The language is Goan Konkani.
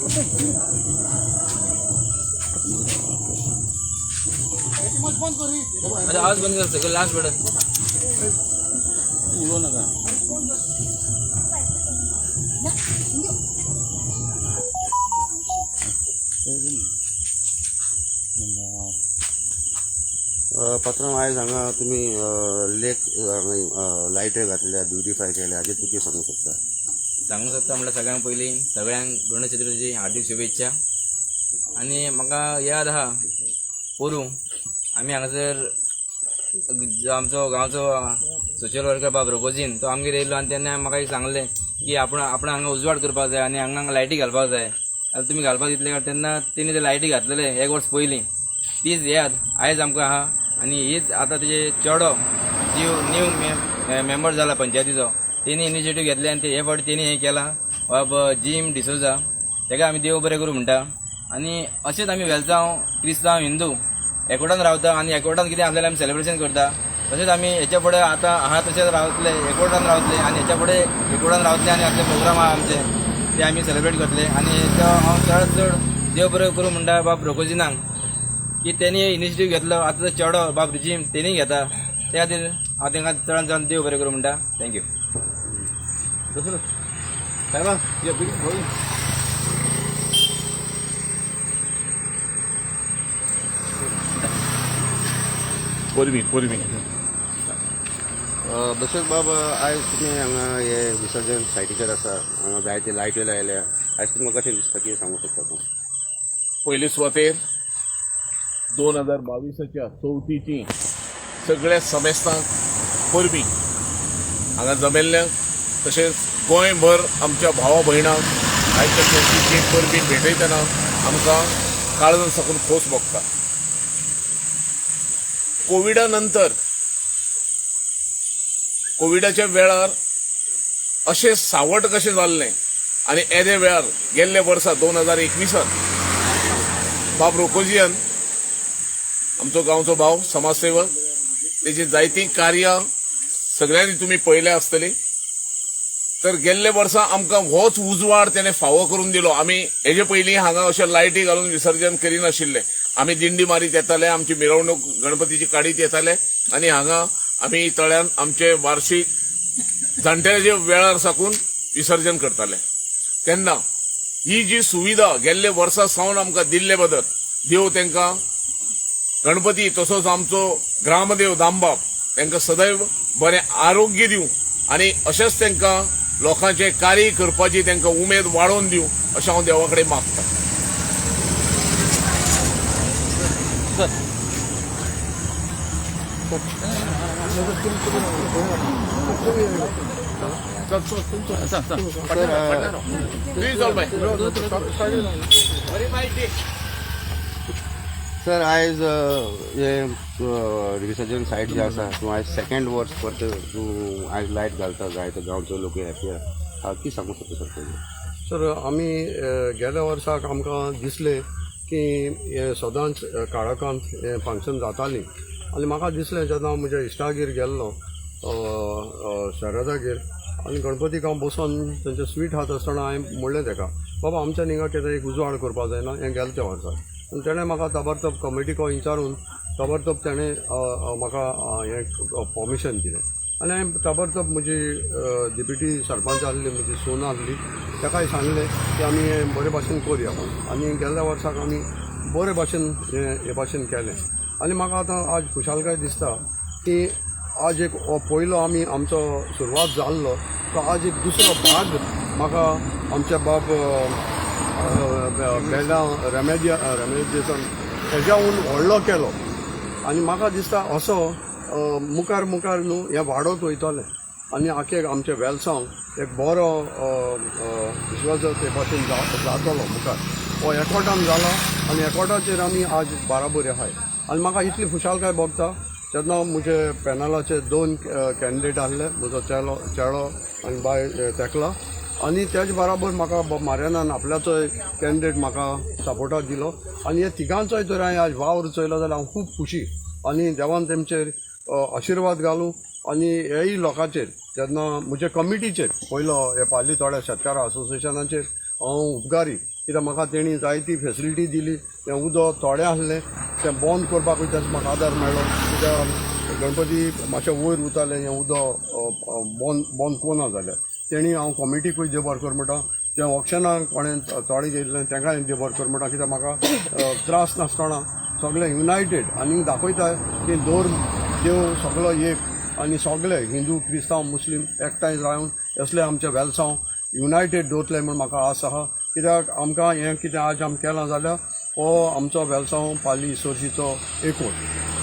अच्छा, आवाज बंद कर सगळं लास्ट बटन. उलो नका. पात्रांव, आयज हांगा तुमी लेक लायट्यो घातल्या, ब्युटिफाय केल्या, हाजेर तूं कितें सांगूंक शकता? सांगूंक शकता म्हटल्यार सगळ्यांक पयलीं सगळ्यांक गणेश चतुर्थीची हार्दीक शुभेच्छा. आनी म्हाका याद आहा, पोरूं आमी हांगासर जो आमचो गांवचो सोशल वर्कर बाब रोगोजीन तो आमगेर येयलो आनी तेन्ना म्हाका एक सांगलें की आपण आपण हांगा उजवाड करपाक जाय आनी हांगा हांगा लायटी घालपाक जाय. आतां तुमी घालपाक दितले काय? तेन्ना तेणी ते लायटी घातलेले एक वर्स पयलीं, तीच याद आयज आमकां आहा. आनी हीच आतां तेजे चेडो जीव न्यू मेंबर जाला पंचायतीचो, तेणी इनिशिएटीव घेतले आनी ते हे फावटी तेणी हें केलां. बाब जीम डिसोजा, तेका आमी देव बरें करूं म्हणटा. आनी अशेंच आमी वेलसांव क्रिस्तांव हिंदू एकवटान रावता आनी एकवटान कितें आसलेलें आमी सेलिब्रेशन करता. तशेंच आमी हेच्या फुडें आतां आहा तशेंच रावतले, एकवटान रावतले आनी हेच्या फुडें एकवटान रावतले आनी आपले प्रोग्राम आहा आमचे ते आमी सेलिब्रेट करतले. आनी तो हांव चडात चड देव बरें करूं म्हणटा बाब रोकोजिनाक की तेणी इनिशिएटीव घेतलो. आतां तो चेडो बाब रिजीम तेणी घेता, त्या खातीर हांव तांकां चडान चड देव बरें करूं म्हणटा. Thank you. साहेबा. परबीं परबीं. दशरथ बाब, आयज तुमी हांगा हे विसर्जन सायटीचेर आसा, हांगा जायते लायट्यो लायल्या, आयज तुमकां कशें दिसता, कितें सांगूंक शकता तूं? पयले सुवातेर 2022च्या चवथीची सगळ्या समेस्तांक परबीं. हांगा जमेल्ल्यांक तशेंच गोंयभर आमच्या भावा भयणांक आयच्या चवथीची परबीं भेटयतना आमकां काळजान साकून खोस भोगता. कोविडा नंतर, कोविडाच्या वेळार अशें सावट कशें जाल्लें आनी येदे वेळार गेल्ले वर्सा 2021त बाब रोकोजियन, आमचो गांवचो भाव, समाजसेवक, तेजी जायतीं कार्यां सगळ्यांनी तुमी पळयल्या आसतली. तर गेल्ले वर्सा आमकां होच उजवाड तेणे फावो करून दिलो. आमी हेजे पयलीं हांगा अशे लायटी घालून विसर्जन करिनाशिल्ले. आमी दिंडी मारीत येताले, आमची मिरवणूक गणपतीची काडीत येताले आनी हांगा आमी तळ्यान आमचे वार्षिक जाणट्याच्या वेळार साकून विसर्जन करताले. तेन्ना ही जी सुविधा गेल्ले वर्सा सावन आमकां दिल्ले बदल देव तांकां, गणपती तसोच आमचो ग्रामदेव दामबाब तांकां सदैव बरें आरोग्य दिवं आनी अशेंच तांकां लोकांचें कार्य करपाची तांकां उमेद वाडोवन दिवं अशें हांव देवा कडेन मागता. चल बाय. सर, आयज हे विसर्जन सायट जे आसा, तूं आयज सेकंड वर्स परत तूं आयज लायट घालता, जायते गांवचो लोक हॅपी आहा, कितें सांगूंक शकता सर तुमी? सर, आमी गेल्या वर्साक आमकां दिसलें की हें सदांच काळखांत हें फंक्शन जातालीं आनी म्हाका दिसलें जेन्ना हांव म्हज्या इश्टागेर गेल्लो, शरदागेर, आनी गणपतीक हांव बसोन तेंचे स्वीट खात आसतना हांवें म्हणलें तेका, बाबा आमच्या हिंगा कितें एक उजवाड करपाक जायना हें गेले त्या वर्सा? आनी तेणें म्हाका ताबडतोब कमिटीको विचारून ताबडतोब तेणें म्हाका हें परमिशन दिलें. आनी हांवें ताबडतोब म्हजी डेप्युटी सरपंच आहली, म्हजी सून आहली, ताकाय सांगलें की आमी हें बरे भाशेन करुया म्हणून. आनी गेल्ल्या वर्साक आमी बरे भाशेन हें हे भाशेन केलें. आनी म्हाका आतां आज खुशालकाय दिसता की आज एक हो पयलो आमी आमचो सुरवात जाल्लो तो आज एक दुसरो भाग म्हाका आमच्या बाब बेला रेमेदिया रेमेदियसन हेज्याहून व्हडलो केलो. आनी म्हाका दिसता असो मुखार मुखार न्हू हें वाडत वयतलें आनी आखे आमचें वेलसांव एक बरो विश्वास ते भाशेन जातलो मुखार. हो एकवटान जाला आनी एकवटाचेर आमी आज बाराबरी आहाय. आनी म्हाका इतली खुशालकाय भोगता जेन्ना म्हजे पॅनलाचे 2 कॅन्डिडेट आहले, म्हजो चेडो आनी बाय तेकला, आनी तेज बराबर म्हाका मार्यानान आपल्याचोय कॅन्डिडेट म्हाका सपोर्टाक दिलो. आनी हे तिगांचोय तर हांवें आज वावर चोयलो जाल्यार हांव खूब खुशी आनी देवान तेमचेर आशिर्वाद घालूं. आनी हेय लोकांचेर जेन्ना म्हजे कमिटीचेर पयलो हे पाली थोड्या शेतकारां असोसिएशनाचेर हांव उपकारी, कित्याक म्हाका तेणी जायती फेसिलिटी दिली. तें उदक थोडें आसलें तें बंद करपाकूय तेंचो म्हाका आदार मेळ्ळो, कित्याक गणपती मातशें वयर उरतालें, हें उदक बंद बंद कोना जाल्यार तेणी हांव कॉमिटीकूय देव बरें कर म्हणटा. तें ऑक्शनाक कोणें थोडें घेतलें तेंकाय देव बरें कर म्हणटा, कित्याक म्हाका त्रास नासतना सगळे युनायटेड आनी दाखयता की दर देव सगलो एक आनी सगळे हिंदू क्रिस्तांव मुस्लीम एकठांय रावन असले आमचे वेलसांव युनायटेड दवरतले म्हूण म्हाका आस आहा. कित्याक आमकां हें कितें आज आमी केलां जाल्यार हो आमचो वेलसांव पाली इसोर्शीचो एकवट.